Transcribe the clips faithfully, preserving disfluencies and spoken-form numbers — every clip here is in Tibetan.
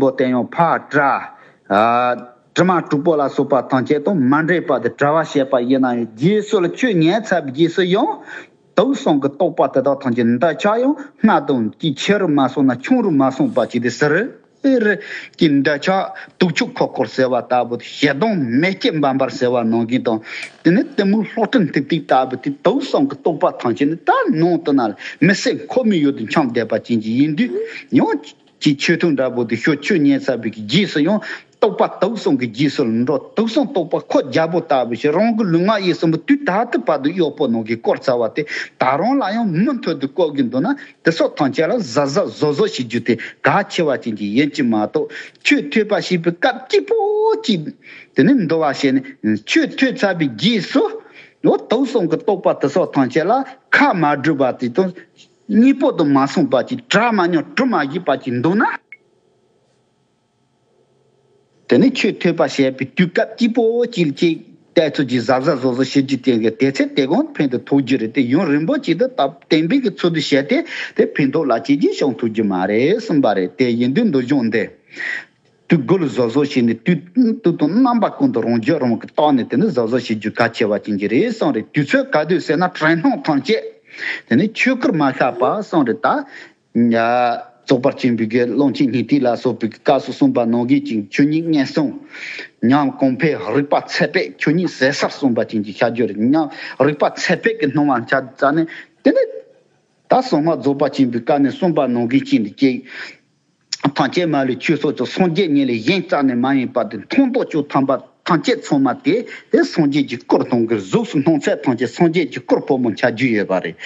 པོ་དེ་ཡང་ཕ་བྲ། ཨ། དྲི་མ་དྲུག་པོ་ལ་སོགས་པ་ཐམས་ཅད་དང་མ་འདྲེས་པ་དེ་བྲལ་བར་བྱེད་པ་ཡིན་ན་ཡང་། རྗེས་སུ་ལ་ཆོས་ཉན་ཚར་བའི་རྗེས་སུ་ཡང་དུག་གསུམ་གྱི་རྟོག་པ་དེ་དག་ཐམས་ཅད་འདོད་ཆགས་ཡང་སྔར་དང་གཅིག་ཆེ་རུ་མ་སོང་ན་ཆུང་རུ་མ་སོང་བ་ཅིག་དེ་ཟེར། ཨེ་རེད། ཀྱི་འདོད་ཆགས་དུག་ཆུ་ཁོལ་ཁོལ་ཟེར་བ་ལྟ་བུ་དེ་ཞེ་སྡང་མེ་ལྕེ་འབར་འབར་ཟེར་བ་ནང་བཞིན་དང་། དེ་ནི་གཏི་མུག་གློག་ཕྲན་ཐིག་ཐིག་ལྟ་བུ་དེ་དུག་གསུམ་གྱི་རྟོག་པ་ཐམས་ཅད་ནི་ད་ནང་དུ་ན་མི་སེམས་ཁོ་མི་ཡུལ་དུ་འཁྱམས་བསྡད་པ་ཅན་གྱི་ཡིན་དུས། ཡང་ཅིག་ཆོས་ཐུན་འདྲ་པོ་དེ་ཤོད། ཆོས་ཉན་ཚར་བའི་གི་རྗེས་སུ་ཡང་རྟོག་པ་དུག་གསུམ་གྱི་རྗེས་སུ་འགྲོ། དུག་གསུམ་རྟོག་པ་ཁོ་རྒྱལ་པོ་ལྟ་བུ་ཞིག་རང་གི་ལུས་ངག་ཡིད་གསུམ་པོ་དུས་ད་ལྟ་བར་དུ་གཡོག་པོ་ནང་གི་བསྐོར་ཚར་བ་དེ་ད་རུང་ལ་ཡང་མུ་མཐུད་དུ་བསྐོར་གྱི་འདུག་ན། དེ་སོགས་ཐམས་ཅད་ལ་གཟབ་གཟབ་གཟབ་གཟབ་བྱེད་རྒྱུ་དེ་གལ་ཆེ་བ་ཅན་གྱི་ཡིན་གྱི་མ་གཏོགས། ཆོས་ཐོས་པ་ཞེས་པའི་སྐབས་གཅིག་པོ་གཅིག་དེ་ནི་འདུལ་བ་བྱས་ནས། ཆོས་ཐོས་ཚར་བའི་རྗེས་སུ་ཡང་དུག་གསུམ་གྱི་རྟོག་པ་དེ་སོགས་ཐམས་ཅད་ལ་ཁ་མ་བསྒྲུབས་པ་དེ་དང་གཉིས་པོ་དང་མ་མཚུངས་པ་ཅིག་བྲལ་མ་མྱོང་གྲུབ་མ་བཞེས་པ་ཅིག་འདུག་ན། དེ་ནི་ཆོས་ཐོས་པ་ཞེས་པའི་དུས་སྐབས་གཅིག་པོ་གཅིག་ལ་གཅིག་བལྟས་ཚོད་ཀྱིས་གཟབ་གཟབ་གཟབ་གཟབ་བྱེད་རྒྱུ་དེ་གི་དེ་ཚེ་དེ་གང་ཕན་དུ་ཐོགས་རྒྱུ་རེད་དེ། ཡུན་རིང་པོ་ཅིག་ཏུ་སྟབས་བསྟན་པའི་གི་ཚུལ་དུ་བྱས་ཏེ་དེ་ཕན་ཐོགས་ལ་ཅིག་ཀྱང་བྱུང་ཐུབ་རྒྱུ་མ་རེད་གསུངས་པ་རེད། དེ་ཡིན་དུས་འདུལ་སྦྱོང་འདི་དུས་དགུ་ལ་གཟབ་གཟབ་བྱས་ནས། དུས་དུས་དང་རྣམ་པ་ཀུན་ཏུ་རང་རྒྱུད་རང་གི་བརྟགས་ནས་དེ་ནི་གཟབ་གཟབ་བྱེད་རྒྱུ་གལ་ཆེ་བ་ཅན་གྱི་རེད་གསུངས་རེད། དུས་ཚོད་ག་དུས་ཟེར་ན། དྲན་སྣང་ཐམས་ཅད་དེ་ནི་ཆོས་སྐུར་མ་ཤར་བར་གསུངས་རེད། ད། ཉ། རྫོགས་པར་བྱིན་པའི་གི་ཀློང་ཆེན་སྙིང་ཐིག་ལ་སོགས་པའི་སྐབས་སུ་གསུངས་པ་ནང་བཞིན་ཅིག་ཆོས་ཉིད་མངོན་སུམ། ཉམས་གོང་འཕེལ་རིག་པ་ཚད་ཕེབས། ཆོས་ཉིད་ཟད་སར་གསུངས་པ་ཅན་གྱི་ཤར་རྒྱུ་རེད། ཉམས་རིག་པ་ཚད་ཕེབས་ཀྱི་སྣང་བ་འཆར་ཙ་ནས། དེ་ནི་ད་གསང་སྔགས་རྫོགས་པར་བྱིན་པའི་སྐབས་ནས་གསུངས་པ་ནང་བཞིན་ཅིག་འདི་ཅིག་ཐམས་ཅད་མ་ལུས་ཆོས་སོགས་ཀྱི་སངས་རྒྱས་ཉིད་ལས་གཞན་རྩ་ནས་མ་ཡིན་པ་དེ། མཐོང་རྟོགས་བཅུ་ཐམ་པ་ཐམས་ཅད་ཚང་མ་དེ་དེ་སངས་རྒྱས་ཀྱི་སྐུར་མཐོང་གི། གཟུགས་སུ་སྣང་ཚད་ཐམས་ཅད་སངས་རྒྱས་ཀྱི་སྐུར་ཕོ་མོ་འཆར་རྒྱུ་ཡོད་པ་རེད།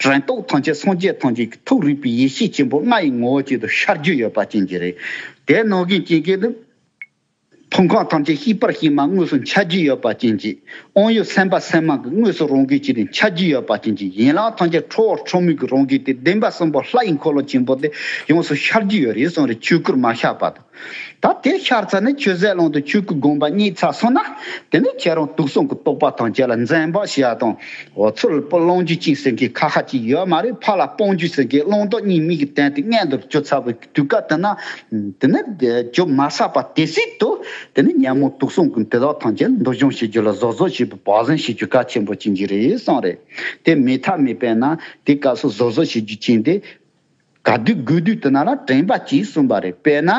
དྲན་རྟོག་ཐམས་ཅད་སངས་རྒྱས་ཐམས་ཅད་ཀྱི་ཐུགས་རིག་པའི་ཡེ་ཤེས་ཆེན་པོ་ལྔ་ཡི་ངོ་བོ་ཅན་དུ་ཤར་རྒྱུ་ཡོད་པ་ཅན་གྱི་རེད། དེ་ནང་བཞིན་ཅན་གྱི་ནི་ཕུང་ཁམས་ཐམས་ཅད་ཤེས་པར་ཤེས་མ་དངོས་སུ་འཆར་རྒྱུ་ཡོད་པ་ཅན་གྱི། དབང་ཡུལ་སེམས་དཔའ་སེམས་མ་གི་དངོས་སུ་རང་གི་ཅིག་ཏུ་འཆར་རྒྱུ་ཡོད་པ་ཅན་གྱི། ཡན་ལག་ཐམས་ཅད་ཁྲོ་བོ་ཁྲོ་མོ་གི་རང་གི་དེ་བདེན་པ་གསུམ་པོ་ལྷ་ཡི་འཁོར་ལོ་ཆེན་པོ་དེ་ཡོངས་སུ་ཤར་རྒྱུ་ཡོད་རེད་གསུངས་རེད། ཆོས་སྐུར་མ་ཤར་བར་དུ། ད་དེ་ཤར་ཚར་ནས་ཆོས་ཟད་ལམ་དུ་ཆོས་སྐུ་བསྒོམ་པ་རྙེད་ཚར་སོང་ན། དེ་ནས་ཁྱེད་རང་དུག་གསུམ་གྱི་རྟོག་པ་ཐམས་ཅད་ལ་འཛེམ་བག་བྱེད་ཡ་དང་། འོ། ཚུར་སྤུ་རློང་རྒྱུ་ཅིག་ཟེར་མཁན་ཁ་ཁ་ཅིག་ཡོད་མ་རེད། ཕར་ལ་སྤོང་རྒྱུ་ཟེར་མཁན་རླུང་རྟ་གཉིས་མིག་གིས་བསྟན་ཏེ་མངལ་དུ་གྱུར་ཚར་བའི་དུས་སྐབས་དེ་ན། དེ་ནས་གྱུར་མ་ཚར་བ་དེ་སྲིད་དུ། དེ་ནས་ཉོན་མོངས་དུག་གསུམ་གྱི་དེ་དག་ཐམས་ཅད་འདུལ་སྦྱོང་བྱེད་རྒྱུ་ལ་གཟབ་གཟབ་བྱེད་པའི་བག་ཟོན་བྱེད་རྒྱུ་གལ་ཆེན་པོ་ཅན་གྱི་རེད་གསུངས་རེད། དེ་མེད་ཐབས་མེད་པས་ན་དེ་སྐབས་སུ་གཟབ་གཟབ་བྱེད་རྒྱུ་ཅན་དེ། ག་དུས་དགོས་དུས་དེ་ན་ལ་དྲན་པ་གྱིས་གསུངས་པ་རེད། དཔེར་ན།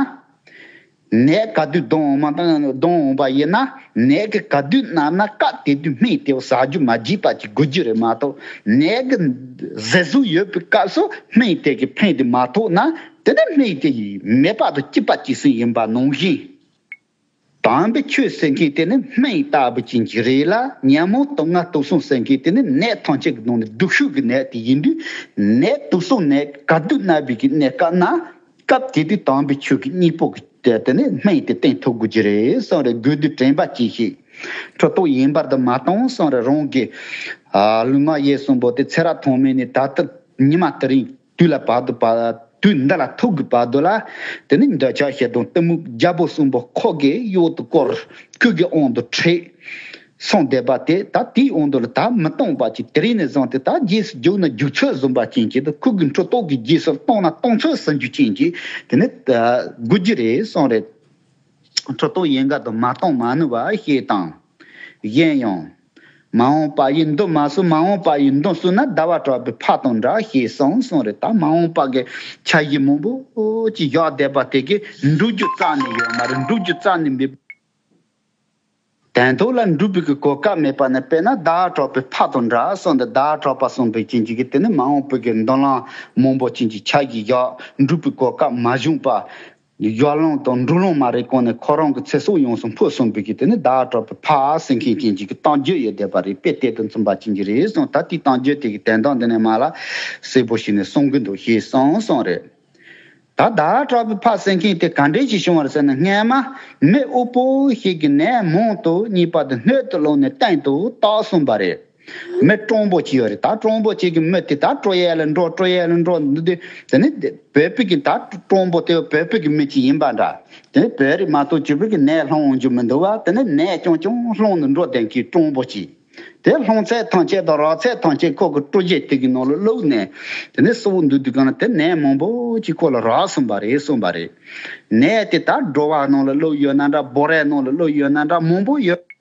ནད་ག་དུས་གདོང་འོང་མ་དང་གདོང་འོང་པ་ཡིན་ན། ནད་ཀྱི་ག་དུས་ན་ན་སྐབས་དེ་དུས་སྨན་དེ་ཟ་རྒྱུ་མ་བགྱིས་པ་ཅིག་དགོས་རྒྱུ་རེད་མ་གཏོགས། ནད་ཀྱི་ཟེར་ཟུག་ཡོད་པའི་སྐབས་སུ་སྨན་དེ་གི་ཕན་དེ་མ་ཐོགས་ན། དེ་ནས་སྨན་དེ་ཡི་མེད་པ་དང་སྐྱིད་པ་ཅིག་སུ་ཡིན་པ་ནང་བཞིན། དམ་པའི་ཆོས་ཟེར་མཁན་དེ་ནི་སྨན་ལྟ་བུ་ཅན་གྱི་རེད་ལ། ཉོན་མོངས་དུག་ལྔ་དུག་གསུམ་ཟེར་མཁན་དེ་ནི་ནད་ཐམས་ཅད་ཀྱི་ནང་ནས་སྡུག་ཤོས་ཀྱི་ནད་དེ་ཡིན་དུས། ནད་དུག་གསུམ་ནད་ག་དུས་ན་བའི་གི་གནས་སྐབས་ན། སྐབས་དེ་དུས་དམ་པའི་ཆོས་ཀྱི་སྙིང་པོ་གི་དེ་ནི་སྨན་དེ་བསྟེན་ཐུབ་དགོས་ཀྱི་རེད་གསུངས་རེད། དགོས་དུས་དྲན་པ་གྱིས་ཤིག་ཁྲོ་ཐོག་ཡིན་པར་དུ་མ་གཏོང་གསུངས་རེད། རང་གི་ལུས་ངག་ཡིད་གསུམ་པོ་དེ་ཚེ་རབས་ཐོག་མེད་ནས་ད་ལྟ་ཉི་མ་དེ་རིང་དུས་ལ་བར་དུ་བ། དུས་འདི་ལ་ཐུག་གི་བར་དུ་ལ། དེ་ནི་འདོད་ཆགས་ཞེ་སྡང་གཏི་མུག་རྒྱལ་པོ་གསུམ་པོ་ཁོ་གི་གཡོག་ཏུ་བསྐོར། ཁོ་གི་དབང་དུ་ཁྲིད། སོང་བསྡད་པ་དེ་ད་དེའི་དབང་དུ་ལ་ད་མི་གཏོང་བ་ཅིག་དེ་རིང་ནས་བཟུང་སྟེ་ད་རྗེས་སུ་རྒྱུག་ན་རྒྱུག་ཚོད་བཟུང་བ་ཅན་གྱི་དང་། ཁོ་གི་ཁྲོ་ཐོག་གི་རྗེས་སུ་གཏོང་ན་གཏོང་ཚོད་ཟིན་རྒྱུ་ཅན་གྱི་དེ་ནི་དགོས་རྒྱུ་རེད་གསུངས་རེད། ཁྲོ་ཐོག་ཡིན་ག་དུ་མ་གཏོང་མ་ནུས་པ་ཞེས་དང་། གཞན་ཡང་། མ་འོངས་པ་ཡི་མདུན་མ་སུ། མ་འོངས་པ་ཡི་མདུན་སུ་ན་ཟླ་བ་གྲགས་པའི་ཕ་དང་འདྲ་ཞེས་གསུངས་གསུངས་རེད། ད་མ་འོངས་པ་གི་འཆར་གཞི་མང་པོ་ཅིག་བཞག་བསྡད་པ་དེ་གི་འགྲུབ་རྒྱུ་རྩ་ནས་ཡོད་མ་རེད། འགྲུབ་རྒྱུ་རྩ་ནས་མེད། དོན་ཐོག་ལ་འགྲུབ་པའི་གི་གོ་སྐབས་མེད་པ་ནི། དཔེར་ན་ཟླ་བ་གྲགས་པའི་ཕ་དང་འདྲ་གསུངས་ཏེ། ཟླ་བ་གྲགས་པ་གསུངས་པའི་རྐྱེན་གྱིས་དེ་ནི་མ་འོངས་པའི་གི་མདུན་ལམ་མང་པོ་ཅན་གྱི་འཆར་གཞི་བཞག་འགྲུབ་པའི་གོ་སྐབས་མ་བྱུང་བ། ཡར་ལངས་དང་འགྲོ་ལམ་མ་རེད་གོང་ནས་ཁོ་རང་གི་ཚེ་སྲོག་ཡོངས་སུ་འཕོས་སོང་བའི་གི་དེ་ནི་ཟླ་བ་གྲགས་པའི་ཕ་ཟེར་མཁན་ཅན་གྱི་གཏམ་རྒྱུད་ཡོད་བསྡད་པ་རེད། དཔེ་དེ་དང་མཚུངས་པ་ཅན་གྱི་རེད་གསུངས། ད་དེའི་གཏམ་རྒྱུད་དེ་གི་དོན་དག་འདི་ནས་མར་ལ་གསལ་པོ་ཞིག་ནས་གསུང་གི་འདུག་ཞེས་གསུངས་གསུངས་རེད། ད་ཟླ་བ་གྲགས་པའི་ཕ་ཟེར་མཁན་དེ་ག་འདྲ་ཞིག་བྱུང་བ་རེད་ཟེར་ན། སྔན་མ་མི་དབུལ་པོ་ཞིག་གི་ནད་མང་དུ་རྙེད་པ་དེ་སྣོད་དུ་བླུགས་ནས་སྟེང་དུ་བཏགས་གསུངས་པ་རེད། མི་སྤྲང་པོ་ཅིག་ཡོད་རེད། ད་སྤྲང་པོ་ཅིག་གི་མི་དེ་ད་སྤྲོ་ཡས་ལ་འགྲོ། སྤྲོ་ཡས་ལ་འགྲོ་འདི་དེ་ནི་བོད་པའི་གི་ད་སྤྲང་པོ་དེ་བོད་པའི་གི་མི་ཅིག་ཡིན་པ་འདྲ། དེ་ནི་བོད་རིགས་མ་གཏོགས་ཅིག་པའི་གི་ནད་སློང་འོང་རྒྱུ་མི་འདུག་བ། དེ་ནི་ནད་རྐྱང་རྐྱང་སློང་ནས་འགྲོ་བསྡད་མཁན་སྤྲང་པོ་ཅིག་དེ་ལྷུང་ཚད་ཐམས་ཅད་དང་རག་ཚད་ཐམས་ཅད་ཁོ་གི་སྤྲོ་བྱེད་དེ་གི་ནང་ལ་བླུགས་ནས། དེ་ནས་གསོལ་བ་འདེབས་དུས་སྒང་ལ་དེ་ནད་མང་པོ་ཅིག་ཁོ་ལ་རག་སོང་བ་རེད་གསུངས་པ་རེད། ནད་དེ་ད་འགྲོ་བ་ནང་ལ་བླུགས་ཡོད་ན་འདྲ། བོ་རས་ནང་ལ་བླུགས་ཡོད་ན་འདྲ། མང་པོ་ཡོད།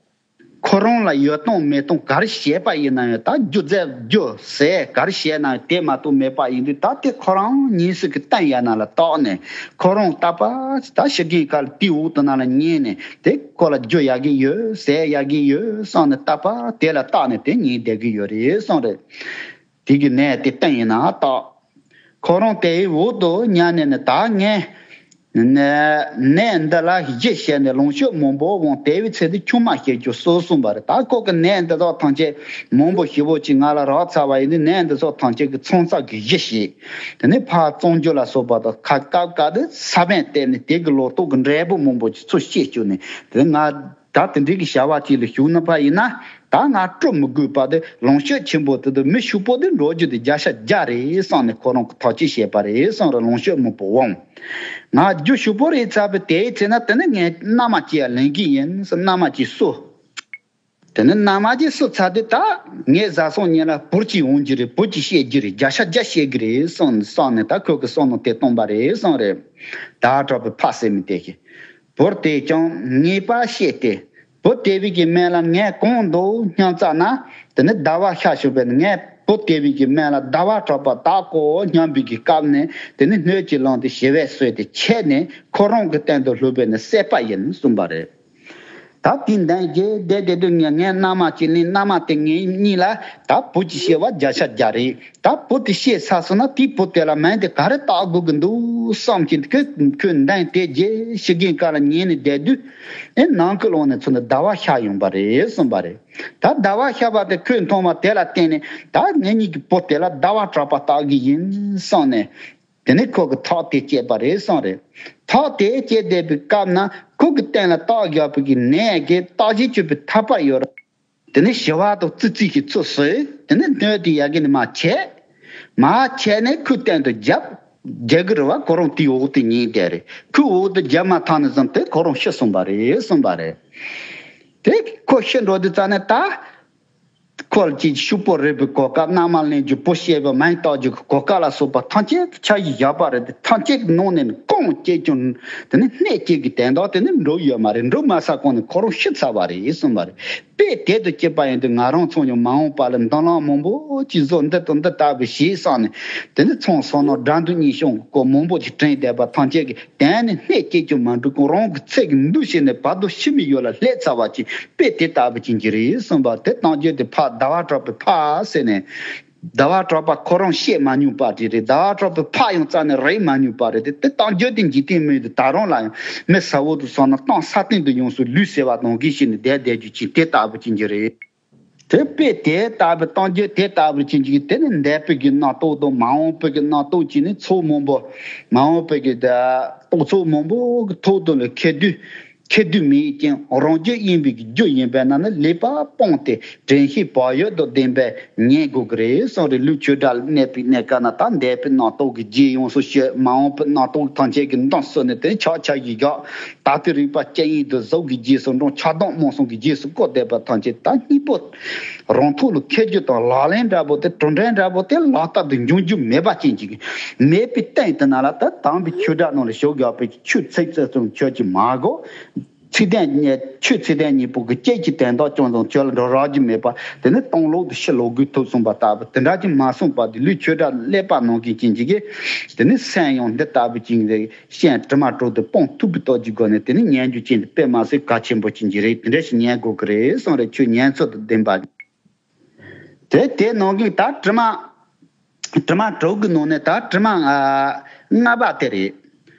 ཁོ་རང་ལ་ཡོད་སྟངས་མེད་སྟངས་ག་རེ་བྱས་པ་ཡིན་ན་ཡང་། ད་རྒྱུ་རྫས་རྒྱུ་ཟས་ག་རེ་བྱས་ན་ཡང་དེ་མ་གཏོགས་མེད་པ་ཡིན་དུས། ད་དེ་ཁོ་རང་ཉིན་ཞིག་གི་སྟེང་ཡ་ན་ལ་བཏགས་ནས། ཁོ་རང་རྟག་པར་ད་ཤི་རྐྱེན་ཁ་ལ་དེའི་འོག་ཏུ་ན་ལ་ཉལ་ནས། དེ་ཁོ་ལ་རྒྱུ་ཡག་གི་ཡོད། ཟས་ཡག་གི་ཡོད་བསམ་ནས་རྟག་པར་དེ་ལ་བརྟགས་ནས་དེ་ཉལ་བསྡད་ཀྱི་ཡོད་རེད་གསུངས་རེད། དེ་གི་ནད་དེ་སྟེང་ཡིན་ན་བརྟགས། ཁོ་རང་དེའི་འོག་ཏུ་ཉལ་ནས་ནི། ད་ངས་ནད་འདི་ལ་གཞི་བྱས་ནས་ལོངས་སྤྱོད་མང་པོ་འོང་། དེ་བས་ཚེ་འདི་ཆུང་མ་བྱེད་རྒྱུ་གསོལ་གསུངས་པ་རེད། ད་ཁོ་གི་ནད་འདི་དག་ཐམས་ཅད་མང་པོ་ཞེ་པོ་ཅིག་ང་ལ་རག་ཚར་བ་ཡིན་དུས། ནད་འདི་དག་ཐམས་ཅད་ཀྱི་ཚོང་རྩ་གི་གཞི་བྱས། དེ་ནས་ཕར་བཙོང་རྒྱུ་ལ་སོགས་པ་དང་། ཁ་སྐབས་སྐབས་དེ་ས་བོན་བཏབ་ནས་དེ་གི་ལོ་ཏོག་གི་འབྲས་བུ་མང་པོ་ཅིག་འཚོ་བྱེད་བཅུག་ནས། དེ་ང་ད་དེ་འདྲའི་གི་བྱ་བ་ཅིག་ལ་ཞུགས་ན་པ་ཡིན་ན། ད་ང་སྤྲོ་མི་དགོས་པ་དེ། ལོངས་སྤྱོད་ཆེན་པོ་དེ་དང་མི་ཕྱུག་པོ་དེ་འགྲོ་རྒྱུ་དེ་བརྒྱ་ཆ་བརྒྱ་རེད་བསམ་ནས་ཁོ་རང་གིས་ཐག་གཅོད་བྱས་པ་རེད་གསུངས་རེད། ལོངས་སྤྱོད་མང་པོ་འོང་། ང་རྒྱུ་ཕྱུག་པོ་རེད་ཚར་བས། དེའི་ཚེ་ན་དེ་ནི་ངས་མནའ་མ་ཅིག་ལེན་གི་ཡིན་ཟེར། མནའ་མ་ཅིག་གསོ། དེ་ནི་མནའ་མ་ཅིག་གསོ་ཚར་དུས། ད་ངའི་བཟའ་ཚང་གཉིས་ལ་བུ་གཅིག་འོང་རྒྱུ་རེད། བུ་གཅིག་སྐྱེ་རྒྱུ་རེད། བརྒྱ་ཆ་བརྒྱ་སྐྱེ་གི་རེད་བསམ་བསམ་ནས། ད་ཁོ་གི་བསམ་བློ་དེ་བཏང་པ་རེད་གསུངས་རེད། ཟླ་བ་གྲགས་པའི་ཕ་ཟེར་མི་དེ་གིས། བུ་དེས་ཀྱང་ངེས་པར་ཤེས་ཏེ། བུ་དེ་བས་ཀྱི་མིང་ལ་ངས་གང་འདོད་སྙམ་བསམ་ན། དེ་ནི་ཟླ་བ་ཤར་བྱུང་བས་ནི། ངས་བུ་དེ་བས་ཀྱི་མིང་ལ་ཟླ་བ་གྲགས་པ་བཏགས་དགོས་སྙམ་པའི་གི་སྐབས་ནས། དེ་ནི་སྣོད་ཀྱིས་བླངས་ཏེ་ཞི་བས་གསོས་ཏེ་ཁྱེར་ནས། ཁོ་རང་གི་སྟེང་དུ་ལྷོད་པས་ནི་བསད་པ་ཡིན་གསུངས་པ་རེད། ད་དེ་འདྲ་བྱས་བསྡད་བསྡད་དུས། ངས་མནའ་མ་ཅིག་ལེན། མནའ་མ་དེ་ངེད་གཉིས་ལ་ད་བུ་གཅིག་སྐྱེ་བ་བརྒྱ་ཆ་བརྒྱ་རེད། ད་བུ་དེ་སྐྱེས་ཚར་སོང་ན། དེའི་བུ་དེ་ལ་མིང་དེ་ག་རེ་བཏགས་དགོས་ཀྱི་འདུག་བསམ་གྱིན། ཁོས་ཁོས་འདང་དེ་བྱས། ཤི་རྐྱེན་ཁ་ལ་ཉལ་ནས་བསྡད་དུས། ཨེ། ནམ་མཁའི་ཀློང་ནས་ཚུར་ནི་ཟླ་བ་ཤར་ཡོང་བ་རེད་གསུངས་པ་རེད། ད་ཟླ་བ་ཤར་བ་དེ་ཁོས་མཐོང་བ་དེ་ལ་བརྟེན་ནས། ད་ངེད་གཉིས་ཀྱི་བུ་དེ་ལ་ཟླ་བ་གྲགས་པ་བཏགས་ཀྱི་ཡིན་བསམ་ནས། དེ་ནས་ཁོ་གིས་ཐག་དེ་བཅད་པ་རེད་གསུངས་རེད། ཐག་དེ་བཅད་བསྡད་པའི་སྐབས་ན། ཁོ་གི་སྟེང་ལ་བཏགས་བཞག་པའི་གི་ནད་ཀྱིས་བརྟག་ཞིབ་བྱེད་པའི་ཐག་པ་ཡོད་རེད། དེ་ནས་ཞི་བ་དང་ཙི་ཙི་ཞིག་ཚུར་གསོས། དེ་ནས་སྣོད་དེ་ཡ་གི་ནས་མར་ཆད། མར་ཆད་ནས་ཁོའི་སྟེང་དུ་བརྒྱབ། རྒྱག་གི་རེད་བ། ཁོ་རང་དེའི་འོག་ཏུ་ཉལ་བསྡད་རེད། ཁོའི་འོག་ཏུ་བརྒྱབ་མ་ཐག་ནས་བཟུང་སྟེ་ཁོ་རང་ཤི་སོང་བ་རེད་གསུངས་པ་རེད། དེ་ཁོ་ཤི་འགྲོ་དུས་ཙ་ནས་ད། ཁོ་ལ་ཅིག་ཕྱུག་པོ་རེད་པའི་གོ་སྐབས། མནའ་མ་ལེན་རྒྱུ། བུ་སྐྱེས་པའི་མིང་བཏགས་རྒྱུ་གི་གོ་སྐབས་ལ་སོགས་པ་ཐམས་ཅད་འཆར་གཞི་བཞག་པ་རེད་དེ། ཐམས་ཅད་ཀྱི་ནང་ནས་ནི་གང་སྐྱེས་ཀྱང་། དེ་ནི་སྣད་སྐྱེས་ཀྱི་དོན་དག་དེ་ནི་འགྲུབ་ཡོད་མ་རེད། འགྲུབ་མ་ཚར་གོང་ནས་ཁོ་རང་ཤི་ཚར་བ་རེད་གསུངས་པ་རེད། དཔེ་དེ་དང་གཅིག་པ་ཡིན་དུས། ང་རང་ཚོ་ཡང་མ་འོངས་པ་ལ་མདུན་ལམ་མང་པོ་ཅིག་བཟོ། འདི་དང་འདི་ལྟ་བུ་བྱེད་བསམ་ནས། དེ་ནི་ཚོང་ཟོག་ནོར་དགྲ་འདུལ་གཉེན་སྐྱོང་གི་སྐོར་མང་པོ་ཅིག་དྲན་བསྡད་པ་ཐམས་ཅད་ཀྱི། དེ་ནི་སྣད་སྐྱེས་ཀྱང་མ་འགྲུབ་གོང་། རང་གི་ཚེ་གི་འདུ་ཤེས་ནི་བར་དོ་ཤི་མི་ཡུལ་ལ་སླེབས་ཚར་བ་ཅིག། དཔེ་དེ་ལྟ་བུ་ཅན་གྱི་རེད་གསུངས་པ། དེ་གཏམ་རྒྱུད་དེ་ཕར་ཟླ་བ་གྲགས་པའི་ཕ་ཟེར་ནས། ཟླ་བ་གྲགས་པ་ཁོ་རང་བཤད་མ་མྱོང་པ་དེ་རེད། ཟླ་བ་གྲགས་པའི་ཕ་ཡང་རྩ་ནས་རེད་མ་མྱོང་པ་རེད་དེ། དེ་གཏམ་རྒྱུད་དེ་འཇིག་རྟེན་མི་དེ་ད་རུང་ལ་ཡང་མི་ཟ་འོག་ཏུ་སོང་ན་གཏམ་ས་སྟེང་དུ་ཡོངས་སུ་ལུས་ཟེར་བ་ནང་བཞིན་བྱས་ནས་བསྡད་བསྡད་རྒྱུ་ཅིག། དེ་ལྟ་བུ་ཅན་གྱི་རེད། དེ་དཔེ་དེ་ལྟ་བུ་གཏམ་རྒྱུད་དེ་ལྟ་བུ་ཅན་གྱི། དེ་ནི་འདས་པའི་གི་རྣམ་རྟོག་དང་། མ་འོངས་པའི་གི་རྣམ་རྟོག་ཅིག་ནི་ཚོགས་མང་པོ། མ་འོངས་པའི་གི་རྟོག་ཚོགས་མང་པོ་གི་ཐོག་ཏུ་ལ་ཁེ་དུས། ཁེ་དུས་མེད་ཀྱང་རང་རྒྱུད་དབེན་པའི་གི་རྒྱུ་ཡིན་པས་ན་ནི། ལེགས་པར་སྤངས་ཏེ་དྲན་ཤེས་བག་ཡོད་དང་ལྡན་པས་ཉན་དགོས་ཀྱི་རེད་གསུངས་རེད། ལུས་ཆོས་སྒྲ་ལ་གནས་པའི་གནས་སྐབས་ན། ད་འདས་པའི་རྣམ་རྟོག་གི་རྗེས་ཡོངས་སུ་ཤེས། མ་འོངས་པའི་རྣམ་རྟོག་ཐམས་ཅད་ཀྱི་མདངས་གསོས་ནས། དེ་ཆག་ཆག་གི་གག་ད་ལྟའི་རིག་པ་སྐྱེ་ཡུལ་དུ་གཟུགས་ཀྱི་རྗེས་སུ་འབྲང་། ཆགས་སྡང་རྨོངས་གསུམ་གྱི་རྗེས་སུ་བཀོད་བསྡད་པ་ཐམས་ཅད། ད་སྙིང་པོ་རང་ཐོག་ལ་འཁྱེར་རྒྱུ་དང་ལག་ལེན་འདྲ་པོ་དེ། གྲུབ་འབྲས་འདྲ་པོ་དེ་ལག་བསྟར་དུ་འབྱུང་རྒྱུ་མེད་པ་ཅན་ཅིག་མེད་པའི་སྟེང་དེ་ན་ལ། ད་དམ་པའི་ཆོས་སྒྲ་ནང་ལ་ཞུགས་དགོས་པའི་ཆོས་ཚིག་ཙམ་ཁྱོད་ཀྱིས་མ་གོ། ཚིག་དོན་ཉིད། ཆོས་ཚིག་དོན་གཉིས་པོ་གི་སྐད་ཀྱི་དོན་དག་ཅུང་ཙམ་ཁྱོད་ལ་འགྲོ་རག་རྒྱུ་མེད་པ། དེ་ནི་སྟོང་ལོག་ཏུ་ཕྱི་ལོག་གི་ཐུག་གསུངས་པ་ལྟ་བུ་དེ་འདྲ་ཅིག་མ་གསུངས་པ་དེ། ལུས་ཆོས་སྒྲ་ཀླད་པ་ནང་གི་ཅན་ཅིག་གིས། དེ་ནི་སེམས་ཡང་འདི་ལྟ་བུ་ཅན་གྱི་སྤྱན་དྲི་མ་དྲུག་ཏུ་སྤང་ཐུབ་པའི་སྟོབས་ཀྱི་སྒོ་ནས། དེ་ནི་ཉན་རྒྱུ་ཅན་དེ་དཔེ་མ་སྲིད་གལ་ཆེན་པོ་ཅན་ཅིག་རེད། དེ་འདྲ་ཞིག་ཉན་དགོས་ཀྱི་རེད་གསུངས་རེད། ཆོས་ཉན་ཚུལ་དང་ལྡན་པ། དེ་དེ་ནང་གི་ད་དྲི་མ། དྲི་མ་དྲུག་གི་ནང་ནས་ད་དྲི་མ་ཨ་ལྔ་པ་དེ་རེད།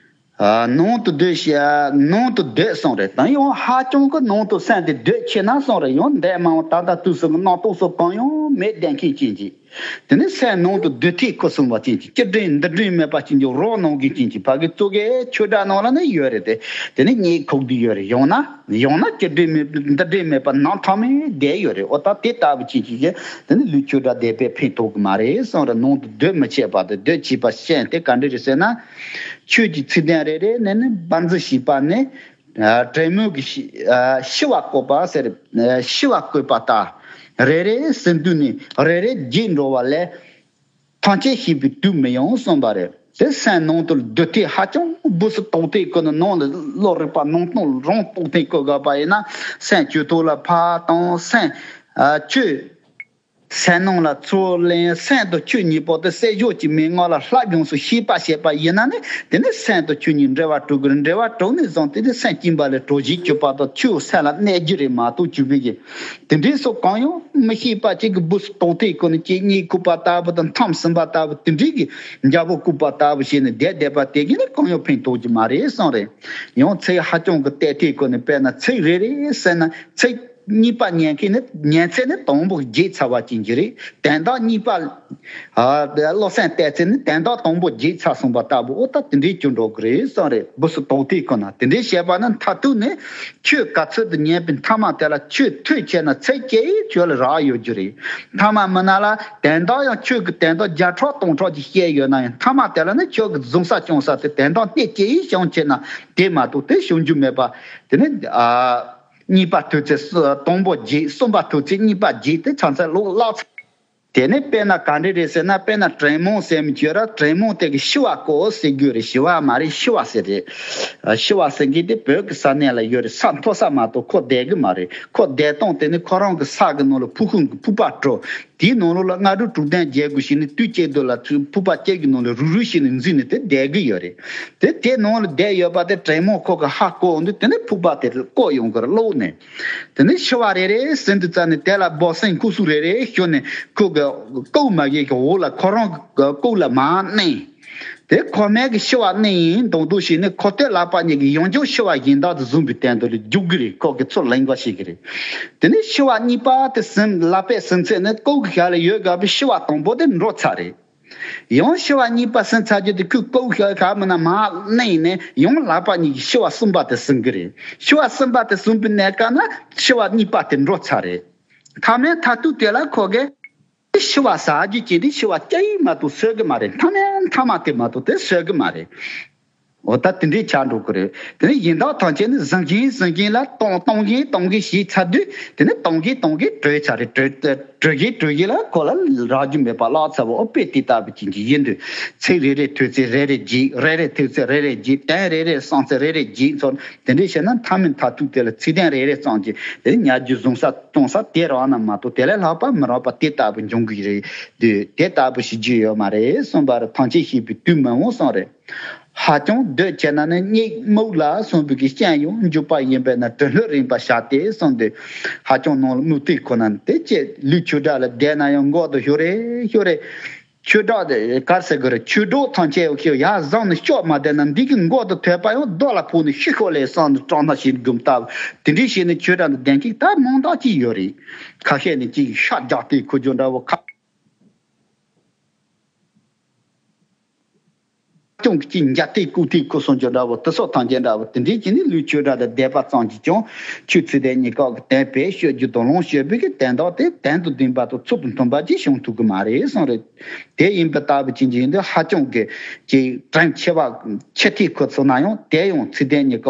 ཨ་ནང་དུ་སྡོད་ཤེས། ནང་དུ་སྡོད་གསུངས་རེད། ད་ཡང་ཧ་ཅང་གི་ནང་དུ་སེམས་དེ་སྡོད་ཆེ་ན་གསུངས་རེད། ཡང་འདས་མ་འོངས་ད་ལྟ་དུས་སུ་གི་རྣམ་རྟོག་སོགས་གང་ཡང་མེད་བསྡད་མཁན་ཅན་ཅིག། དེ་ནི་སེམས་ནང་དུ་སྡོད་ཐེངས་ཁོ་གསུངས་པ་ཅན་ཅིག། སྐྱིད་འདྲེན་འདི་འདྲེན་མེད་པ་ཅན་ཅིག། རོགས་ནང་གི་ཅན་ཅིག། ཕ་གི་གཙོ་གེ་ཆོས་སྒྲ་ནང་ལ་ནི་ཡོད་རེད་དེ། དེ་ནི་ཉེ་ཁུག་དུ་ཡོད་རེད། ཡང་ན། ཡང་ན་སྐྱིད་འདྲེན་མེད། འདི་འདྲེན་མེད་པ་ནང་ཐ་མའི་བསྡད་ཡོད་རེད། འོ་ད་དེ་ལྟ་བུ་ཅན་ཅིག་གིས་དེ་ནི་ལུས་ཆོས་སྒྲ་དེ་དཔེ་ཕན་ཐོགས་གི་མ་རེད་གསུངས་རེད། ནང་དུ་སྡོད་མི་བྱེད་པ་དེ། སྡོད་བྱེད་པ་ཤེས་དེ་ག་འདྲ་རེད་ཟེར་ན། ཆོས་ཀྱི་ཚིག་དོན་རེ་རེ་ནས་ནི་བར་འཛེག་བྱས་པ་ནི། ཨ་དྲན་མོས་ཀྱི་ཤི་ཨ་ཤི་བ་བཀོད་པ་ཟེར། ཨ་ཤི་བ་བཀོད་པ་ལྟར། རེ་རེ་ཟིན་དུས་ནས་རེ་རེ་རྒྱས་འགྲོ་བ་ལས། ཐམས་ཅད་ཤེས་པའི་དུས་མི་ཡོང་གསུངས་པ་རེད། དེ་སེམས་ནང་དུ་སྡུད་དེ་ཧ་ཅང་སྦུ་སུ་དོག་དེ་ཀུན་ནང་ལ་བློ་རིག་པ་ནང་སྟོང་རང་རྟོགས་ཐེངས་བཀོད་དགོས་པ་ཡིན་ན། སེམས་ཆོས་ཐོག་ལ་ཕར་བཏང་། སེམས་ཨ་ཆོས་སེམས་ནང་ལ་ཚུར་ལེན། སེམས་དང་ཆོས་གཉིས་པོ་དེ་སེམས་ཞོག་གི་མན་ངག་ལ་ལྷག་ཡོངས་སུ་ཤེས་པ་བྱས་པ་ཡིན་ན་ནི། དེ་ནི་སེམས་དང་ཆོས་གཉིས་འབྲེལ་བ་གྲོལ་དགོས་རེད། འབྲེལ་བ་གྲོལ་ནས་བཟུང་སྟེ་དེ་སེམས་སྐྱིད་པ་ལས་གྲོལ་བྱེད་གྱུར་པ་དང་ཆོས་སེམས་ལ་གནས་རྒྱུ་རེད་མ་གཏོགས་གྱུར་པའི་གི། དེ་འདྲའི་སོགས་གང་ཡང་མི་ཤེས་པ་ཅིག་གི་སྦུ་སུ་དོག་དེ་ཀུན་ནས་གཅིག་གཉིས་བཀུག་པ་ལྟ་བུ་དང་མཚམས་ཟིན་པ་ལྟ་བུ་དེ་འདྲའི་གི་འཇའ་པོ་བཀུག་པ་ལྟ་བུ་བྱས་ནས་བསྡད་བསྡད་པ་དེ་གིས་ནི་གང་ཡང་ཕན་ཐོགས་ཀྱི་མ་རེད་གསུངས་རེད། ཡང་ཚིག་ཧ་ཅང་གི་གཏད་དེ་ཀུན་ནས་དཔེར་ན་ཚིག་རེ་རེ་ཟེར་ན་ཚིག་གཉིས་པ་ཉན་མཁན་ནི་ཉན་ཚད་ནི་དང་པོ་བརྗེད་ཚར་བ་ཅན་གྱི་རེད། དོན་དག་གཉིས་པ། ཨ་བློ་སེམས་གཏད་ཚེ་ནི་དོན་དག་དང་པོ་བརྗེད་ཚར་སོང་བ་ལྟ་བུ། འོ་ད་དེ་འདྲའི་སྐྱོན་འགྲོ་གི་རེད་བསམ་རེད། སྦུ་སུ་དོག་དེ་ཁོ་ན་དེ་འདྲའི་བཤད་པ་ནི་མཐར་ཐུག་ནི་ཆོས་ག་ཚོད་དུ་ཉན་པའི་མཐའ་མ་དེ་ལ་ཆོས་ཐོས་བྱས་ན་ཚེ་སྐྱེལ་ཁྱོད་ལ་རག་ཡོད་རྒྱུ་རེད། མཐའ་མ་མི་ན་ལ་དོན་དག་ཡང་ཆོས་ཀྱི་དོན་དག་བརྒྱ་ཕྲག་སྟོང་ཕྲག་ཅིག་བཤད་ཡོད་ན་ཡང་མཐའ་མ་དེ་ལ་ནི་ཁྱོད་ཀྱི་བཟུང་ས་སྐྱོང་ས་དེ་དོན་དག་གནད་སྐྱེལ་བྱུང་བྱས་ན་དེ་མ་གཏོགས་དེ་བྱུང་རྒྱུ་མེད་པ། དེ་ནི་ཨ། གཉིས་པ་ཐོས་ཚེ་སུ་དང་པོ་བརྗེད། གསུམ་པ་ཐོས་ཚེ་གཉིས་པ་བརྗེད་དེ་ཆང་ཚ་ལོག་ལག་ཚ། དེ་ནས་དཔེར་ན་ག་འདྲ་རེད་ཟེར་ན། དཔེར་ན་དྲེད་མོང་ཟེར་མི་ཁྱོད་ར། དྲེད་མོང་དེ་གི་ཤི་བ་ཀོ་ཟེར་རྒྱུ་རེད། ཤི་བ་མ་རེད། ཤི་བ་ཟེར་རེད། ཨ་ཤི་བ་ཟེར་མཁན་དེ་བོད་ཀྱི་ས་གནས་ལ་ཡོད་རེད། ས་མཐོ་ས་མ་གཏོགས་ཁོ་བསྡད་གི་མ་རེད། ཁོ་བསྡད་སྟངས་དེ་ནི་ཁོ་རང་གི་ས་གི་ནང་ལ་ཕུག་ཁུང་གི་ཕུག་པ་བྲོ། དེའི་ནང་ལོགས་ལ་སྔ་དྲོ་དྲུག་ལྡན་བརྒྱད་དགུ་ཞིག་ནི་དུས་གཅིག་ཏུ་ལ་ཕུག་པ་གཅིག་གི་ནང་ལ་རུག་རུག་ཞིག་ནི་འཛུལ་ནས་དེ་བསྡད་གི་ཡོད་རེད། དེ་དེ་ནང་ལ་བསྡད་ཡོད་པ་དེ་དྲེད་མོང་ཁོ་གི་ཧ་གོ་འདུག་དེ་ནི་ཕུག་པ་དེ་བཀོག་ཡོང་གི་རེད་བློ་ནས། དེ་ནས་ཤི་བ་རེ་རེ་ཟིན་དུས་ཙ་ནས་དེ་ལ་སྦ་སེང་ཁུ་སུ་རེ་རེ་ཞོན་ནས་ཁོ་གི་ལྐོག་མ་གི་འོག་ལ་ཁོ་རང་གི་ལྐོག་ལ་མར་མནན། དེ་ཁོ་མོ་གི་ཤི་བ་མནན་ཡིན་མདོག་མདོག་བྱས་ནས་ཁོ་དེ་ལག་པ་གཉིས་ཀྱིས་ཡང་བསྐྱར་ཤི་བ་གཞན་དག་ཏུ་བཟུང་བའི་སྟེང་དུ་ལ་རྒྱུག་གི་རེད། ཁོ་གི་ཚུར་ལེན་པ་ཞིག་གི་རེད། དེ་ནས་ཤི་བ་གཉིས་པ་དེ་ཟིན་ལག་པས་ཟིན་ཚད་ནི་ལྐོག་གི་ཞག་ལ་ཡོད་དགའ་བའི་ཤི་བ་དང་པོ་དེ་འགྲོ་ཚར་རེད། ཡང་ཤི་བ་གཉིས་པ་ཟིན་ཚར་རྒྱུ་དེ་ཁོས་ལྐོག་ཤ་ཁ་མིན་ན་མར་མནན་ནས་ཡང་ལག་པ་གཉིས་ཀྱིས་ཤི་བ་གསུམ་པ་དེ་ཟིན་གི་རེད། ཤི་བ་གསུམ་པ་དེ་ཟིན་པའི་གནས་སྐབས་ན་ཤི་བ་གཉིས་པ་དེ་འགྲོ་ཚར་རེད། མཐའ་མའི་མཐར་ཐུག་དེ་ལ་ཁོ་གིས་ཤི་བ་ཟ་རྒྱུ་བྱས་ཏེ་ཤི་བ་སྐྱེ་ཡི་མ་གཏོགས་གསོད་གི་མ་རེད། མཐའ་མའི་མཐའ་མ་དེ་མ་གཏོགས་དེ་གསོད་གི་མ་རེད། འོ་ད་དེ་འདྲའི་ཆགས་འགྲོ་གི་རེད། དེ་ནས་ཡིན་དག་ཐམས་ཅད་ནི་ཟིན་གིན་ཟིན་གིན་ལ་གཏོང་གཏོང་གིན་གཏོང་གིན་ཞིག་ཚར་དུས་དེ་ནས་གཏོང་གིན་གཏོང་གིན་གྲོལ་ཚར་རེད། གྲོལ་གྲོལ་གིན་གྲོལ་གིན་ལ་ཁོ་ལ་རག་རྒྱུ་མེད་པ་ལག་ཚ་བོ། ཨོ་དཔེ་དེ་ལྟ་བུ་ཅན་གྱི་ཡིན་དུས་ཚིག་རེ་རེ་ཐོས་ཚེ་རེ་རེ་བརྗེད། རེ་རེ་ཐོས་ཚེ་རེ་རེ་བརྗེད། དོན་རེ་རེ་བསམ་ཚེ་རེ་རེ་བརྗེད། ཚོར་དེ་འདྲའི་བྱས་ན་མཐའ་མའི་མཐར་ཐུག་དེ་ལ་ཚིག་དོན་རེ་རེ་ཙམ་གྱིས་དེ་ཉར་རྒྱུ་བཟུང་ས་གཏོང་ས་དེ་རག་ན་མ་གཏོགས་དེ་ལས་ལྷག་པ་མི་རག་པ་དེ་ལྟ་བུ་འབྱུང་གི་རེད། དུས་དེ་ལྟ་བུ་ཞིག་རྒྱུ་ཡོད་མ་རེད་གསུངས་པ་རེད། ཐམས་ཅད་ཤེས་པའི་དུས་མི་འོང་གསུངས་རེད། ཧ་ཅང་འདོད་ཆེ་ན་ནི་གཉིད་རྨུགས་ལ་གསུངས་པའི་གི་སྤྱན་ཡང་འཇུག་པ་ཡིན་པས་ན་དྲི་ལྷོད་རིང་པ་བྱ་སྟེ་གསུངས་ཏེ། ཧ་ཅང་ནང་ལ་རྨུགས་ཏེ་ཁོ་ན་ནི་དེ་ཅེས་ལུས་ཆོས་སྒྲ་ལ་བསྡད་ན་ཡང་མགོ་དུ་ཤོར་རེ་ཤོར་རེ། ཆོས་སྒྲ་དེ་གར་ཟེར་གི་རེད། ཆོས་སྒྲོག་ཐམས་ཅད་ཡོད་ཤོག་ཡར་བཟུང་ནས་ཤོག་མ་བསྡད་ན་འདི་གི་མགོ་དུ་ཐོད་པ་ཡང་རྡོ་ལ་ཕོག་ནས་ཤི་ཤོག་ལས་བསམ་ནས་སྐྲག་སྣང་ཞིག་འགུམ་སྟབས་དེ་འདྲའི་བྱས་ནས་ཆོས་སྒྲ་འདི་ལྡན་གི་ད་མང་དག་ཅིག་ཡོད་རེད། ཁ་ཤས་ནི་ཅིག་ཤ་རྒྱགས་ཏེ་ཁུ་རྒྱུ་འདྲ་བོ་ཁ། ཅུང་གི་ཅིག་འཇའ་ཏིག་ཀུ་ཏིག་ཁུ་སོང་རྒྱུ་འདྲ་བོ་དེ་སོགས་ཐམས་ཅད་འདྲ་བོ་དེ་འདྲའི་ཅིག་ནི་ལུས་ཆོས་སྒྲ་དང་བསྡད་པ་ཙམ་གྱིས་ཀྱང་ཆོས་ཚིག་དོན་གཉིས་ཀ་གི་དོན་བེད་སྤྱོད་རྒྱུ་དང་ལོངས་སྤྱོད་པའི་གི་དོན་དག་དེ་དོན་དང་ལྡན་པ་དང་ཚུལ་དང་མཐུན་པ་ཅིག་བྱུང་ཐུབ་གི་མ་རེད་གསུངས་རེད། དེ་ཡིན་པ་ལྟ་བུ་ཅན་གྱི་ཡིན་དུས་ཧ་ཅང་གི་ཅིག་དྲིན་ཆེ་བ་ཆེ་ཐིག་ཁུ་ཚུགས་ན་ཡང་དེ་ཡང་ཚིག་དོན་གཉིས་ཀ་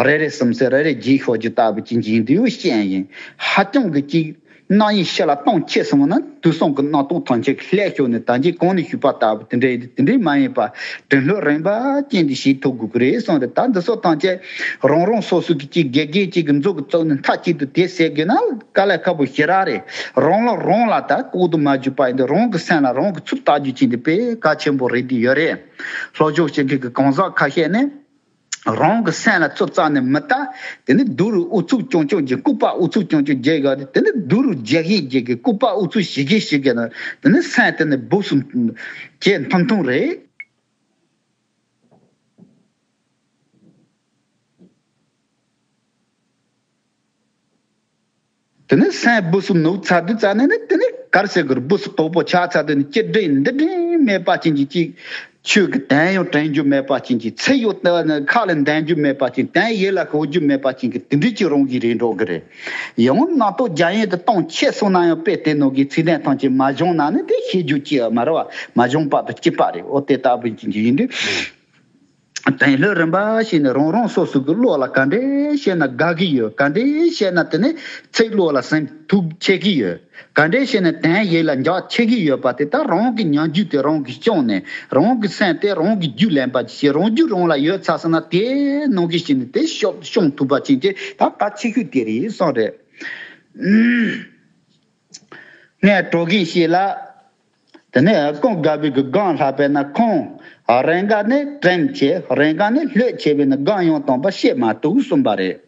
རེ་རེ་བསམ་སེ་རེ་རེ་རྒྱས་ཤོག་རྒྱུ་ལྟ་བུ་ཅན་གྱི་ཡིན་དུས་ཡང་ཤེས་ཡིན། ཧ་ཅང་གི་ཅིག་རྣམ་གཡེང་ཕྱི་ལ་གཏོང་ཆེ་སོང་ན་དུས་གསུམ་གྱི་རྣམ་རྟོག་ཐམས་ཅད་ཀྱིས་ལྷད་ཤོར་ནས་ད་གིན་གོང་ནས་ཞུས་པ་ལྟ་བུ་དེ་འདྲ་ཡིན་དེ་འདྲ་མ་ཡིན་པ་དྲིན་ལྷོད་རིང་པ་ཅན་དུ་བྱེད་ཐུབ་དགོས་ཀྱི་རེད་གསུངས་རེད། ད་འདི་ཚོ་ཐམས་ཅད་རང་རང་སོ་སོ་གི་ཅིག་དགེ་རྒན་ཅིག་གི་མཛུབ་ཀྱིས་བཙུགས་ནས་མཐའ་གཅིག་ཏུ་དེ་ཟེར་དགོས་ན་དཀའ་ལས་ཁག་པོ་ཞེ་དྲག་རེད། རང་ལ་རང་ལ་ད་ལྐོག་ཏུ་མ་གྱུར་པ་ཡིན་དུས་རང་གི་སེམས་ལ་རང་གིས་ཚུར་བལྟ་རྒྱུ་ཅན་དེ་དཔེ་གལ་ཆེན་པོ་རེད་དེ་ཡོད་རེད། སློབ་སྦྱོང་བྱེད་མཁན་གྱི་གང་ཟག་ཁ་ཤས་ནི། རང་གི་སེམས་ལ་ཚུར་བལྟས་ནས་མི་ལྟ། དེ་ནི་སྡུག་རུ་ཨུ་ཚུགས་ཀྱང་ཀྱང་བྱེད། ལྐུགས་པ་ཨུ་ཚུགས་ཀྱང་ཀྱང་བྱེད་དགོས་ཏེ། དེ་ནི་སྡུག་རུ་རྒྱག་ཤེས་བྱེད་དགོས། ལྐུགས་པ་ཨུ་ཚུགས་བྱེད་ཤེས་བྱེད་དགོས་ན། དེ་ནི་སེམས་དེ་ནི་སྦུག་སུ་བྱེད་ཐུང་ཐུང་རེད། དེ་ནས་སེམས་སྦུ་སུ་ནུབ་ཚར་དུས་ཙ་ནས་ནི་དེ་ནི་གར་ཟེར་གི་རེད། སྦུ་སུ་དོག་པོ་ཆགས་ཚར་དུས་ནི་ཅི་དྲན་འདི་དྲན་མེད་པ་ཅན་གྱི་ཅིག་ཆོས་ཀྱི་དོན་ཡང་དྲན་རྒྱུ་མེད་པ་ཅན་གྱི། ཚིག་ཡང་ཁ་ལ་འདོན་རྒྱུ་མེད་པ་ཅན། དོན་ཡིད་ལ་ཤོར་རྒྱུ་མེད་པ་ཅན་གྱི་དེ་འདྲའི་ཅིག་རང་གི་རེད་འགྲོ་གི་རེད། ཡང་རྣམ་རྟོག་རྒྱ་ཡན་དུ་གཏོང་ཆེ་སོང་ན་ཡང་དཔེ་དེ་ནང་གི་ཚིག་དོན་ཐམས་ཅད་མ་བྱུང་ན་ནི་དེ་ཤེས་རྒྱུ་ཅི་ཡང་མ་རེད་བ། མ་བྱུང་བར་དུ་སྐྱིད་པ་རེད། འོ་དེ་ལྟ་བུ་ཅན་གྱི་ཡིན་དུས། དོན་ལྷོད་རིམ་པ་བྱས་ནས་རང་རང་སོ་སོ་གི་བློ་ལ་ག་འདྲས་བཤད་ན་དགའ་གི་ཡོད། ག་འདྲས་བཤད་ན་དེ་ནས་ཚིག་བློ་ལ་ཟིན་ཐུབ་ཆེ་གི་ཡོད། ག་འདྲས་བཤད་ན་དོན་ཡིད་ལ་འཇགས་ཆེ་གི་ཡོད་པ་དེ་ད་རང་གི་ཉམས་རྒྱུད་དེ་རང་གིས་སྐྱོང་ནས། རང་གི་སེམས་དེ་རང་གིས་རྒྱུས་ལེན་པ་ཅིག་བྱེད། རང་རྒྱུད་རང་ལ་ཡོད་ཚར་སོང་ན་དེ་ནང་གི་ཞིག་ནས་དེ་སྐྱོང་སྐྱོང་ཐུབ་པ་ཅན་དེ་ད་གལ་ཆེ་ཤོས་དེ་རེད་བསམ་རེད། ངས་གྲོ་གིན་ཤི་ལ། དེ་ནས་ཀུན་དགའ་བོའི་གི་སྒང་ལྷག་པས་ན་ཁོང་རེ་འགའ་ནི་དྲིན་ཆེ། རེ་འགའ་ནི་ལྷོད་ཆེ་བས་ན་སྒང་ཡང་དང་པ་བཤད་མ་ཐུབ་གསུངས་པ་རེད།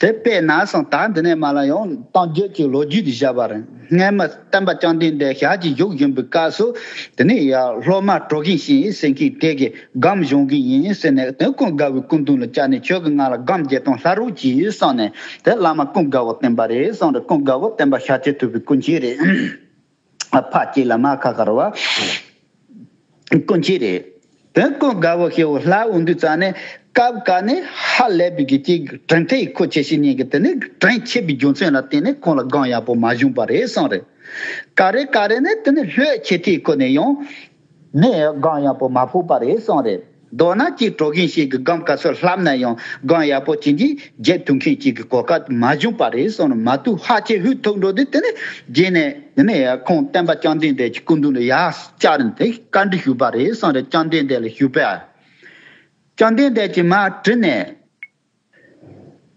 དེ་དཔེར་ན་སོང་ད་འདི་ནས་མ་ལ་ཡང་གཏམ་རྒྱུད་ཀྱི་ལོ་རྒྱུས་དེ་བཞག་པ་རེད། སྔས་མ་སྟོན་པ་བཅོམ་ལྡན་འདས་ཞལ་གྱིས་བཞུགས་བཞིན་པའི་སྐབས་སུ། དེ་ནས་ཡ་སློབ་མ་གྲོ་གིན་ཤི་ཟེར་མཁན་དེ་གིས་སྒོམ་སྦྱོང་གི་ཡིན་ཟེར་ནས། དེ་ཀུན་དགའ་བོའི་སྐུ་མདུན་ལ་བཅར་ནས་ཁྱོད་ཀྱིས་ང་ལ་སྒོམ་བརྒྱད་སྟོང་སློབ་རོགས་གྱིས་གསུངས་ནས། དེ་བླ་མ་ཀུན་དགའ་བོ་བསྟེན་པ་རེད་གསུངས་རེད། ཀུན་དགའ་བོ་བསྟན་པ་ཤཱཀྱ་ཐུབ་པའི་སྐུ་མཆེད་རེད། ཨ་ཕ་གཅིག་ལ་མ་ཁ་ཁ་ར་བ། སྐུ་མཆེད་རེད། དེ་ཀུན་དགའ་བོ་ཞེ་བོ་ལྷ་འོང་དུས་ཙང་ནས་སྐབས་ག་ནས་ཧ་ལས་པའི་གི་ཅིག་དྲིན་ཐེག་ཁོ་ཆེ་ཤི་ཉིན་གི་དེ་ནས་དྲིན་ཆེ་བའི་རྒྱུ་མཚན་ལ་བརྟེན་ནས་ཁོང་ལ་སྒོམ་ཡག་པོ་མ་བྱུང་པ་རེད་གསུངས་རེད། ག་རེ་ག་རེ་ནས་དེ་ནས་ལྷོད་ཆེ་ཐིག་ཁོ་ནས་ཡང་ནས་སྒོམ་ཡག་པོ་མ་ཕོག་པ་རེད་གསུངས་རེད། མདོར་ན་ཅིག་གྲོ་གིན་ཤི་གི་སྒོམ་ག་ཚོད་ལྷབ་ན་ཡང་སྒོམ་ཡག་པོ་ཅན་གྱི་རྒྱབ་ཐུག་མཁན་ཅིག་གི་གོ་སྐབས་མ་བྱུང་པ་རེད་གསུངས་རེད། མ་ཐུག་ཧ་ཅེ་ཧུད་ཐུག་འགྲོ་དུས་དེ་ནས་རྗེས་ནས་དེ་ནས་ཁོང་སྟོན་པ་བཅོམ་ལྡན་འདས་ཀྱི་སྐུ་མདུན་ལ་ཡར་བཅར་ནས་དེ་བཀའ་འདྲི་ཞུས་པ་རེད་གསུངས་རེད། བཅོམ་ལྡན་འདས་ལ་ཞུས་པས། བཅོམ་ལྡན་འདས་ཀྱིས་མར་དྲིས་ནས།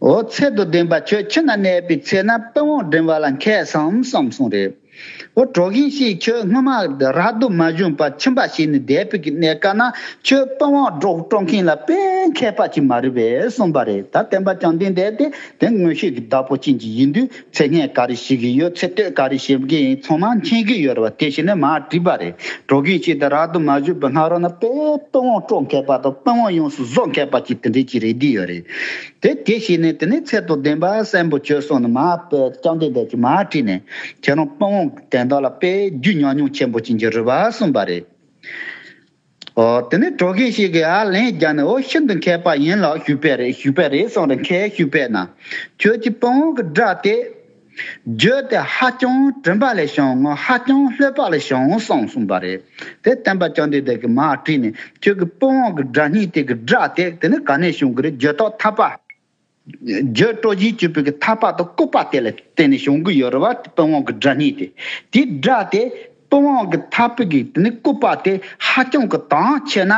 འོ་ཚེ་དང་ལྡན་པ་ཁྱོད་ཁྱིམ་ན་གནས་པའི་ཚེ་ན་པི་ཝང་འགྲིམ་པ་ལ་མཁས་སམ་བསམ་གསུངས་རེད། འོ་གྲོ་གིན་ཤི་ཁྱོད་སྔོན་མ་རབ་ཏུ་མ་བྱུང་བར་ཁྱིམ་པ་བྱས་ནས་བསྡད་པའི་གནས་སྐབས་ན་ཁྱོད་པི་ཝང་སྒྲོག་སྒྲོག་མཁན་ལ་དཔེ་མཁས་པ་ཅིག་མ་རེད་པས་གསུངས་པ་རེད། ད་སྟོན་པ་བཅོམ་ལྡན་འདས་དེ་དེ་མངོན་ཤེས་ཀྱི་བདག་པོ་ཅན་ཅིག་ཡིན་དུས་ཚེ་སྔོན་ག་རེ་བྱེད་ཀྱི་ཡོད། ཚེ་སྟོད་ག་རེ་བྱེད་ཀྱི་ཡིན། ཚང་མ་མཁྱེན་གྱི་ཡོད་རེད་པ། དེ་བྱས་ནས་མར་དྲིས་པ་རེད། གྲོ་གིན་ཤི་དེ་རབ་ཏུ་མ་བྱུང་བའི་སྔ་རོལ་ན་དཔེ་པི་ཝང་སྒྲོག་མཁས་པ་དང་པི་ཝང་ཡོངས་སུ་བཟོ་མཁས་པ་ཅིག་དེ་འདྲས་ཅིག་རེད་བསྡད་ཡོད་རེད། དེ་དེ་བྱས་ནས་དེ་ནས་ཚེ་དང་ལྡན་པ་གསོན་པོ་བྱོས་གསུངས་ནས་མར་བཅོམ་ལྡན་འདས་ཀྱིས་མར་དྲིས་ནས་ཁྱེད་རང་པི་ཝང་གི་དོན་དག་ལ་དཔེ་རྒྱུས་ཉམས་མྱོང་ཆེན་པོ་ཅན་གྱི་རེད་པ་གསུངས་པ་རེད། འོ་དེ་ནས་གྲོ་གིན་ཤི་གིས་ཡར་ལན་བརྒྱབ་ནས། འོ་ཤིན་ཏུ་མཁས་པ་ཡིན་ལགས། ཞུས་པས་རེད། ཞུས་པས་རེད་གསུངས་རེད། མཁས། ཞུས་པས་ན་ཁྱོད་ཀྱི་པི་ཝང་གི་སྒྲ་དེ་རྒྱུ་དེ་ཧ་ཅང་གྲིམ་པ་ལས་བྱུང་ངོ་། ཧ་ཅང་ལྷོད་པ་ལས་བྱུང་གསུངས་གསུངས་པ་རེད། དེ་སྟོན་པ་བཅོམ་ལྡན་འདས་ཀྱིས་མར་དྲིས་ནས་ཁྱོད་ཀྱི་པི་ཝང་གི་སྒྲ་སྙན་དེ་གི་སྒྲ་དེ་དེ་ནི་ག་ནས་བྱུང་གི་རེད། རྒྱུ་དང་ཐར་པ། རྒྱུ་སྤྲོ་བཞིན་གྱུར་པའི་གི་ཐར་པ་དང་སྐུད་པ་དེ་ལ་བརྟེན་ནས་བྱུང་གི་ཡོད་རེད་པ། པི་ཝང་གི་སྒྲ་སྙན་དེ། དེའི་སྒྲ་དེ་པི་ཝང་གི་ཐར་པའི་གི་དེ་ནི་སྐུད་པ་དེ་ཧ་ཅང་གི་དྭངས་ཆེ་ན་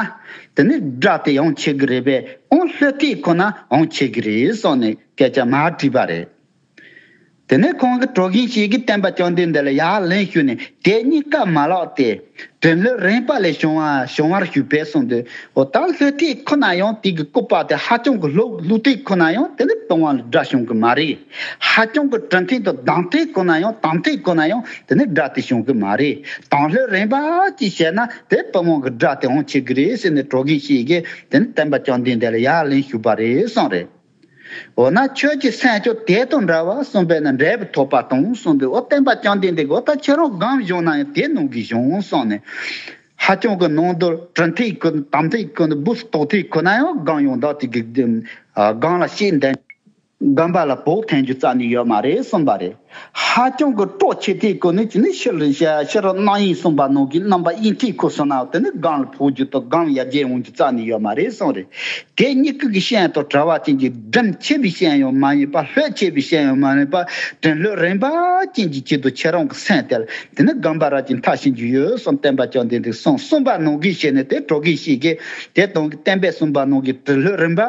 དེ་ནི་སྒྲ་དེ་ཡང་ཆེ་གི་རེད་པས། ཨང་ལྷོད་ཐིག་ཁོ་ན་ཡང་ཆེ་གི་རེད་གསུངས་ནས་སྐད་ཆ་མར་དྲིས་པ་རེད། དེ་ནས་ཁོང་གིས་གྲོ་གིན་ཤི་གིས་སྟོན་པ་བཅོམ་ལྡན་འདས་ལ་ཡར་ལན་ཞུས་ནས། དེ་གཉིས་ཀ་མ་ལགས་ཏེ། དྲིན་ལྷོད་རིམ་པ་ལས་བྱུང་བ་བྱུང་བར་ཞུས་པས་གསུངས་དུས། འོ་ད་ལྷོད་ཐིག་ཁོ་ན་ཡང་དེ་གི་སྐུད་པ་དེ་ཧ་ཅང་གི་ལྷོད། ལྷོད་ཐིག་ཁོ་ན་ཡང་དེ་ནི་པི་ཝང་ལ་སྒྲ་བྱུང་གི་མ་རེད། ཧ་ཅང་གི་གྲིམ་ཐིག་དང་དྭངས་ཐིག་ཁོ་ན་ཡང་དྭངས་ཐིག་ཁོ་ན་ཡང་དེ་ནི་སྒྲ་དེ་བྱུང་གི་མ་རེད། དྭངས་ལྷོད་རིམ་པ་ཅིག་བྱས་ན་དེ་པི་ཝང་གི་སྒྲ་དེ་ཡང་ཆེ་གི་རེད་ཟེར་ནས་གྲོ་གིན་ཤི་གིས་དེ་ནི་སྟོན་པ་བཅོམ་ལྡན་འདས་ལ་ཡར་ལན་ཞུས་པ་རེད་གསུངས་རེད། འོ་ན་ཁྱོད་ཀྱི་སེམས་ཀྱང་དེ་དང་འདྲ་བ་གསུངས་པས་ན་འབྲས་བུ་ཐོབ་པ་དང་གསུངས་ཏེ། འོ་སྟོན་པ་བཅོམ་ལྡན་འདས་ཀྱིས་འོ་ད་ཁྱེད་རང་སྒོམ་བྱུང་ན་ཡང་དེ་ནང་གི་བྱུང་གསུངས་ནས། ཧ་ཅང་གི་ནང་དུ་གྲིམ་ཐིག་ཁོ་ན་དྭངས་ཐིག་ཁོ་ན་སྦུག་སྟོག་ཐིག་ཁོ་ན་ཡང་སྒོམ་ཡོང་དག་དེ་གི་སྒོམ་ལ་ཤེས་ལྡན། སྒོམ་པ་ལ་བོགས་ཐོན་རྒྱུ་རྩ་ནས་ཡོད་མ་རེད་གསུངས་པ་རེད། ཧ་ཅང་གི་སྤྲོ་ཆེ་ཐིག་ཁོ་ན་ཅི་ནི་ཕྱི་རུ་ཕྱི་རུ་རྣམ་གཡེང་གསུངས་པ་ནང་གི་རྣམ་པ་གཡེང་ཐིག་ཁོ་སོང་ན་དེ་ནི་སྒོམ་ལ་བོགས་རྒྱུ་དང་སྒོམ་ཡར་རྒྱས་འོང་རྒྱུ་རྩ་ནས་ཡོད་མ་རེད་གསུངས་རེད། དེ་གཉིས་ཀ་གི་སྤྱན་དང་བྲལ་བ་ཅན་གྱི་གྲིམ་ཆེ་བའི་སྤྱན་ཡང་མ་ཡིན་པ། ལྷོད་ཆེ་བའི་སྤྱན་ཡང་མ་ཡིན་པ། དྲིན་ལྷོད་རིམ་པ་ཅན་གྱི་ཆེད་དུ་ཁྱེད་རང་གི་སེམས་དེ་ལ་དེ་ནི་སྒོམ་པ་ར་ཅིག་མཐར་ཕྱིན་རྒྱུ་ཡོད་གསུངས། སྟོན་པ་བཅོམ་ལྡན་འདས་གསུངས། གསུངས་པ་ནང་བཞིན་བྱས་ནས་དེ་གྲོ་གིན་ཤི་གིས་དེ་དང་གི་སྟོན་པས་གསུངས་པ་ནང་གི་དྲིན་ལྷོད་རིམ་པ་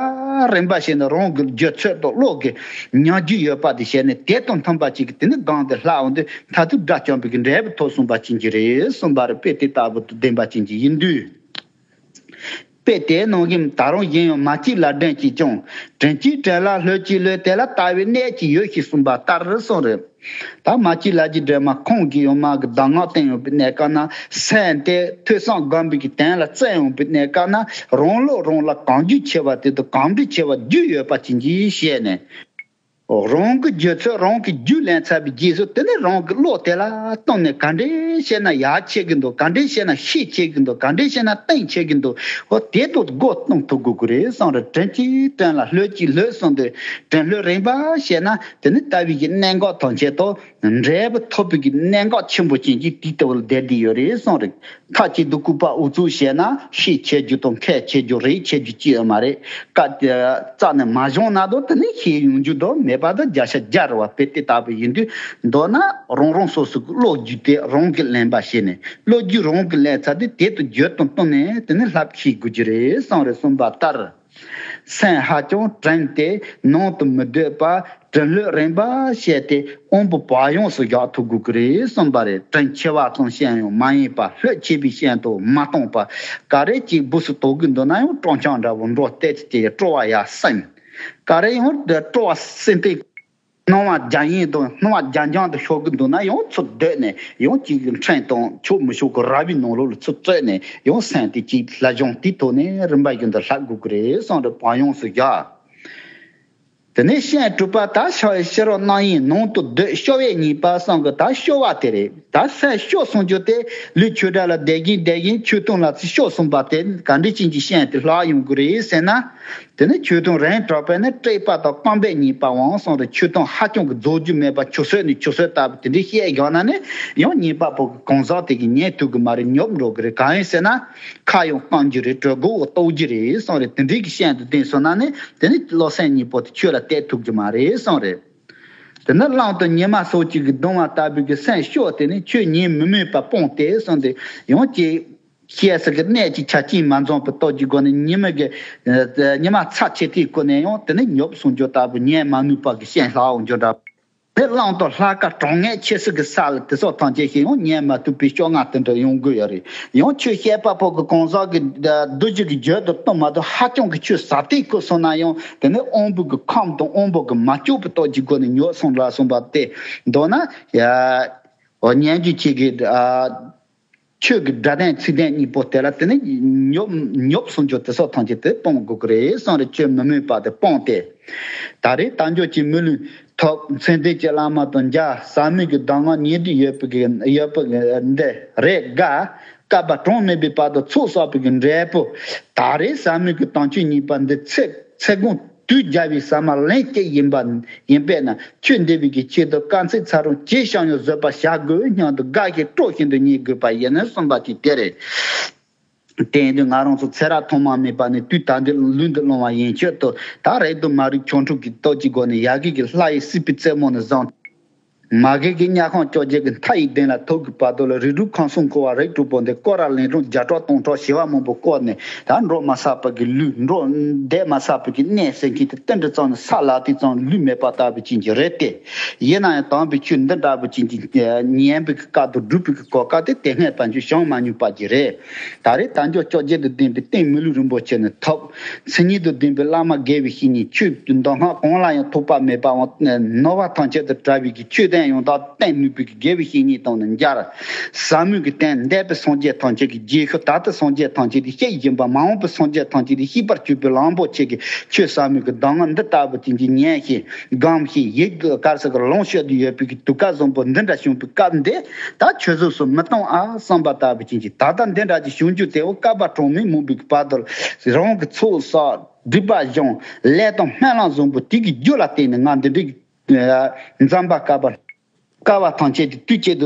རིམ་པ་བྱས་ནས་རང་གི་རྒྱུད་ཚོད་དང་བློ་གི་ཉམས་རྒྱུ་ཡོད་པ་དེ་བྱས་ནས་དེ་དང་མཐུན་པ་ཅིག་གི་དེ་ནི་སྒོམ་དེ་ལྷག་འོང་དུས་མཐར་ཐུག་དགྲ་བཅོམ་པའི་གི་འབྲས་བུ་ཐོབ་གསུངས་པ་ཅན་གྱི་རེད་གསུངས་པ་རེད། དཔེ་དེ་ལྟ་བུ་དང་ལྡན་པ་ཅན་གྱི་ཡིན་དུས། དཔེ་དེའི་ནང་གི་ད་རུང་གཞན་ཡང་མ་སྐྱེས་ལ་དྲིན་གྱིས་སྐྱོང་། དྲིན་གྱིས་དྲིན་ལ་ལྷོད་ཀྱིས་ལྷོད། དེ་ལ་ལྟ་བའི་གནད་ཅིག་ཡོད་ཞེས་གསུངས་པ་ལྟར་གསུངས་རེད། ད་མ་སྐྱེས་ལ་རྗེ་སྒྲོལ་མ་ཁོང་གིས་ཡང་མ་གི་གདམས་ངག་བསྟན་ཡོང་པའི་གནས་སྐབས་ན། སེམས་དེ་ཐོས་བསམ་སྒོམ་པའི་གི་དོན་ལ་བརྩོན་ཡོང་པའི་གནས་སྐབས་ན། རང་བློ་རང་ལ་གང་རྒྱུས་ཆེ་བ་དེ་དང་གང་འབྲས་ཆེ་བ་རྒྱུས་ཡོད་པ་ཅན་གྱིས་བཤད་ནས། རང་གི་རྒྱུད་ཚོད་རང་གི་རྒྱུད་ལེན་ཚར་བའི་རྗེས་སུ་དེ་ནས་རང་གི་བློ་དེ་ལ་བཏང་ནས་ག་འདྲས་བཤད་ན་ཡག་ཆེ་གི་འདུག་ག་འདྲས་བཤད་ན་ཤེད་ཆེ་གི་འདུག་ག་འདྲས་བཤད་ན་གཏིང་ཆེ་གི་འདུག་འོ་དེ་དང་སྒོ་གཏོང་ཐུབ་དགོས་ཀྱི་རེད་བསམ་རེད། དྲིན་གྱིས་དྲིན་ལ་ལྷོད་ཀྱིས་ལྷོད་གསུངས་ཏེ་དྲིན་ལྷོད་རན་པ་བཤད་ན་དེ་ནི་ལྟ་བའི་གི་གནད་འགག་ཐམས་ཅད་དང་འབྲས་བུ་ཐོབ་པའི་གི་གནད་འགག་ཆེན་པོ་ཅན་གྱི་དུས་དེ་བར་བསྡད་བསྡད་ཡོད་རེད་བསམ་རེད། མཐའ་གཅིག་ཏུ་ལྐུགས་པ་ཨུ་ཚུགས་བྱས་ན་ཤེད་ཆེ་རྒྱུ་དང་ཁས་ཆེ་རྒྱུ་རེད་ཆེ་རྒྱུ་ཅི་ཡོད་མ་རེད། བཀའ་རྩ་ནས་མ་གཞུང་ན་དོ་དེ་ནི་ཤེས་ཡོང་རྒྱུ་དོ་མེད་པ་དང་བརྒྱ་ཆ་བརྒྱ་རེད་བ། དཔེ་དེ་ལྟ་བུ་ཡིན་དུས་མདོར་ན་རང་རང་སོ་སོ་གི་བློ་རྒྱུད་དེ་རང་གིས་ལེན་པ་བྱས་ནས་བློ་རྒྱུད་རང་གིས་ལེན་ཚར་དུས་དེ་དུ་རྒྱུད་དང་བསྟུན་ནས་དེ་ནི་ལྷབ་ཤེས་དགོས་རྒྱུ་རེད་བསམ་རེད་གསུངས་པ་ལྟར། སེམས་ཧ་ཅང་དྲན་ཏེ་ནང་དུ་མི་སྡོད་པར་དྲིན་ལྷོད་རན་པ་བྱས་ཏེ་དབང་པོ་བག་ཡངས་སུ་བཞག་ཐུབ་དགོས་ཀྱི་རེད་གསུངས་པ་རེད། དྲིན་ཆེ་བ་ཙམ་བཤད་ཡང་མ་ཡིན་པ་ལྷོད་ཆེ་བའི་སྤྱན་དུ་མ་གཏོང་པ། ག་རེ་ཅིག་སྦུག་སུ་དོགས་ཀྱི་འདུག་ན་ཡང་སྤྲོ་འཆམ་འདྲ་བོ་འགྲོ་བལྟས་ཏེ་སྤྲོ་བ་ཡར་སེམས། ག་རེ་ཡང་སྤྲོ་བ་སེམས་ཏེ། སྣང་བ་རྒྱ་ཡན་དང་སྣང་བ་རྒྱ་འགྱངས་དུ་ཤོར་གི་འདུག་ན་ཡང་ཚུར་སྡོད་ནས་ཡང་གཅིག་གི་ཕྲན་དང་ཆོག་མི་ཆོག་གི་ར་བའི་ནང་ལོགས་ལ་ཚུར་བཙོས་ནས་ཡང་སེམས་དེ་གཅིག་ལྷ་སྦྱོང་དེའི་ཐོག་ནས་རིམ་པ་བཞིན་དུ་ལྷག་དགོས་ཀྱི་རེད་བསམ་རེད་བག་ཡངས་སུ་བཞག་དེ་ནས་སྤྱན་གྲུབ་པ་ད་ཤ་ཤེས་རབ་རྣམ་གཡེང་ནང་དུ་སྡོད་སྐྱོ་བས་ཉེས་པ་བསམ་གི་ད་སྐྱོ་བ་དེ་རེད། ད་སེམས་སྐྱོ་གསུང་རྒྱུ་དེ་ལུས་ཆོས་སྒྲ་ལ་བསྡད་ཀྱིན་བསྡད་ཀྱིན་ཆོས་དུང་ལ་ཚུར་སྐྱོ་གསུངས་པ་དེ་ག་འདྲ་ཅན་གྱི་སྤྱན་དེ་ལྷག་ཡོང་གི་རེད་ཟེར་ན། དེ་ནི་ཆོས་དུང་རིང་དྲགས་པས་ནི་དྲེགས་པ་དང་རྐང་པས་ཉེས་པ་འོང་གསུངས་རེད། ཆོས་དུང་ཧ་ཅང་གི་རྫོགས་རྒྱུ་མེད་པ་ཆུད་ཟོས་ནས་ཆུད་ཟོས་ལྟ་བུ་དེ་འདྲའི་བཤད་བཞག་ན་ནི་ཡང་ཉེས་པ་པོ་གི་གང་ཟག་དེ་གི་ཉན་ཐུབ་གི་མ་རེད། ཉོབ་འགྲོ་གི་རེད། གང་ཡིན་ཟེར་ན་ཁ་ཡང་སྐམ་རྒྱུ་རེད། གྲོད་ཁོག་ལྟོགས་རྒྱུ་རེད་གསུངས་རེད། དེ་འདྲའི་གི་སྤྱན་དུ་བསྟན་སོང་ན་ནི་དེ་ནི་བློ་སེམས་གཉིས་པོ་དེ་ཆོས་ལ་གཏད་ཐུབ་རྒྱུ་མ་རེད་གསུངས་རེད། དེ་ནི་གླང་དང་ཉི་མ་སོགས་ཀྱི་གི་གདུང་བ་ལྟ་བུའི་གི་སེམས་སྐྱོ་དེ་ནི་ཆོས་ཉན་མི་མོས་པ་སྤངས་ཏེ་གསུངས་ཏེ་ཡང་ཅིག་སྐྱེས་ས་གི་གནས་ཀྱི་ཆ་རྐྱེན་མ་འཛོམས་པའི་སྟོབས་ཀྱི་སྒོ་ནས་ཉི་མ་གི་ཉི་མ་ཚ་ཆེ་དེའི་སྐོར་ནས་ཡང་དེ་ནི་ཉོབ་གསུང་རྒྱུ་ལྟ་བུ་ཉན་མ་ནུས་པ་གི་སྤྱན་ལྷག་འོང་རྒྱུ་འདྲ། དེ་གླང་དང་ལྷ་ཁ་གྲང་ངར་ཆེ་ས་གི་ས་ལ་དེ་སོགས་ཐམས་ཅད་ཞིག་ཡང་ཉན་མ་ཐུབ་པའི་སྐྱོ་ངལ་དེ་འདྲ་ཡོང་དགོས་ཡོད་རེད། ཡང་ཆོས་བཤད་པ་པོ་གི་གང་ཟག་གི་འདུ་བྱེད་ཀྱི་རྒྱུད་དུ་གཏོང་མ་ཐུབ། ཧ་ཅང་གི་ཆོས་ཟབ་དེའི་སྐོར་སོང་ན་ཡང་དེ་ནི་དབང་པོ་གི་ཁམས་དང་དབང་པོ་གི་མ་ལྕོགས་པའི་སྟོབས་ཀྱི་སྒོ་ནས་ཉོབ་སོང་ལ་སོང་པ་སྟེ། མདོར་ན་ཡ། འོ་ཉན་རྒྱུ་ཆེ་གི་ཨ། ཆོས་ཀྱི་སྒྲ་ལྡན་ཚིག་ལྡན་གཉིས་པོ་དེ་ལ་དེ་ནི་ཉོབ་ཉོབ་གསུང་རྒྱུ་དེ་སོགས་ཐམས་ཅད་དེ་སྤོང་དགོས་ཀྱི་རེད་གསུངས་རེད། ཆོས་མི་མོས་པ་དེ་སྤངས་ཏེ། ད་རེས་དལ་འབྱོར་གྱི་མི་ལུས་ཐོབ། མཚན་ལྡན་གྱི་བླ་མ་དང་མཇལ། ཟབ་མོ་གི་གདམས་ངག་ཉན་འདོད་ཡོད་པའི་གི་ཡོད་པ་འདི་རེ་དགའ། བསྐལ་པ་གྲངས་མེད་པའི་བར་དུ་ཚོགས་བསགས་པའི་གི་འབྲས་བུ། ད་རེས་ཟབ་མོ་གི་དམ་ཆོས་གཉིས་པ་འདི་ཚེ་ཚེ་གང་དུས་བརྒྱ་པའི་ཟ་མ་ལན་གཅིག་ཡིན་པ་ཡིན་པས་ན་ཆོས་འདི་བའི་གི་ཆེད་དུ་དཀའ་ཚེགས་ཚ་རུང་ཇི་བྱུང་ཡང་བཟོད་པ་བྱ་དགོས་སྙམ་དུ་དགའ་ཞིང་སྤྲོ་བཞིན་དུ་ཉན་དགོས་པ་ཡིན་ནི་གསུངས་པ་ཅིག་དེ་རེད། དེ་ཡིན་དུས་ང་རང་ཚོ་ཚེ་རབས་ཐོག་མ་མེད་པ་ནས་དུས་ད་ལྟའི་ལུས་འདི་བླངས་པ་ཡན་ཆོད་དུ་ད་རེས་དུ་མ་རིག་ཆོ་འཕྲུལ་གྱི་སྟོབས་ཀྱི་སྒོ་ནས་ཡ་གི་གི་ལྷ་ཡི་སྲིད་པའི་རྩེ་མོ་ནས་བཟུང་། མ་གི་གི་དམྱལ་ཁམས་བཅོ་བརྒྱད་ཀྱི་མཐའ་ཡི་གདན་ལ་ཐུག་གི་བར་དུ་ལ་རིགས་དྲུག་ཁམས་གསུམ་འཁོར་བ་རིགས་དྲུག་པོ་འདི་སྐོར་ར་ལན་གྲངས་བརྒྱ་ཕྲག་སྟོང་ཕྲག་བྱེ་བ་མང་པོ་བསྐོར་ནས་ད་འགྲོ་མ་ཚར་བ་གི་ལུས་འགྲོ་བསྡད་མ་ཚར་བ་གི་གནས་ཟེར་མཁན་དེ་ཏིལ་འབྲུ་ཙམ་ནས་ས་ལ་ཏི་ཙམ་ལུས་མེད་པ་ལྟ་བུ་ཅན་གྱི་རེད་དེ། ཡིན་ན་ཡང་དམ་པའི་ཆོས་འདི་འདྲ་བུ་ཅན་གྱི་ཉན་པའི་གི་སྐབས་དང་སྒྲུབ་པའི་གི་གོ་སྐབས་དེ་དེ་སྔ་བར་དུ་བྱུང་མ་མྱོང་པ་ཅིག་རེད། ད་རེས་དལ་འབྱོར་བཅོ་བརྒྱད་དུ་ལྡན་པའི་རྟེན་མི་ལུས་རིན་པོ་ཆེ་ནི་ཐོབ། མཚན་ཉིད་དུ་ལྡན་པའི་བླ་མ་དགེ་བའི་བཤེས་གཉེན་ཆོས་ཀྱི་མདོ་སྔགས་གང་ལ་ཡང་ཐོགས་པ་མེད་པའང་ནོར་བ་ཐམས་ཅད་དང་བྲལ་བའི་གི་ཆོས་ལྡན་ཡང་དག་བསྟེན་ནུས་པའི་གི་དགེ་བའི་བཤེས་གཉེན་དང་ནི་མཇལ། ཟབ་མོའི་གི་རྟེན་འདས་པའི་སངས་རྒྱས་ཐམས་ཅད་ཀྱི་རྗེས་ཤུལ་ད་ལྟའི་སངས་རྒྱས་ཐམས་ཅད་ཀྱི་ཤེས་བཞིན་པ་མ་འོངས་པའི་སངས་རྒྱས་ཐམས་ཅད་ཀྱི་ཤེས་པར་གྱུར་པའི་གླང་པོ་ཆེ་གི་ཆོས་ཟབ་མོའི་གི་གདམས་ངག་འདི་ལྟ་བུ་ཅན་གྱི་ཉན་ཞིང་སྒོམ་ཞིང་ཡིད་དཀར་སེར་གྱི་ལོངས་སྤྱོད་དུ་ཡོད་པའི་གི་དུས་སྐབས་བཟང་པོ་འདི་འདྲ་བྱུང་པའི་སྐབས་འདི་ད་ཆོས་བཟོད་སུ་མི་གཏོང་ཨ་བསམ་པ་ལྟ་བུ་ཅན་གྱི་ད་ལྟ་འདི་འདྲ་ཅིག་བྱུང་རྒྱུ་དེ་འོ་བསྐལ་པ་གྲངས་མེད་མང་པོའི་གི་བར་དུ་རང་གི་ཚོགས་བསགས་སྒྲིབ་པ་སྦྱོང་ལས་དང་སྨོན་ལམ་བཟང་པོ་དེ་གི་རྒྱུ་ལ་བརྟེན་ནས་ང་འདི་འདྲའི་གི་འཛམ་བུ་བསྐལ་པ་བསྐལ་པ་ཐམས་ཅད་ཀྱི་དུས་གཅིག་ཏུ།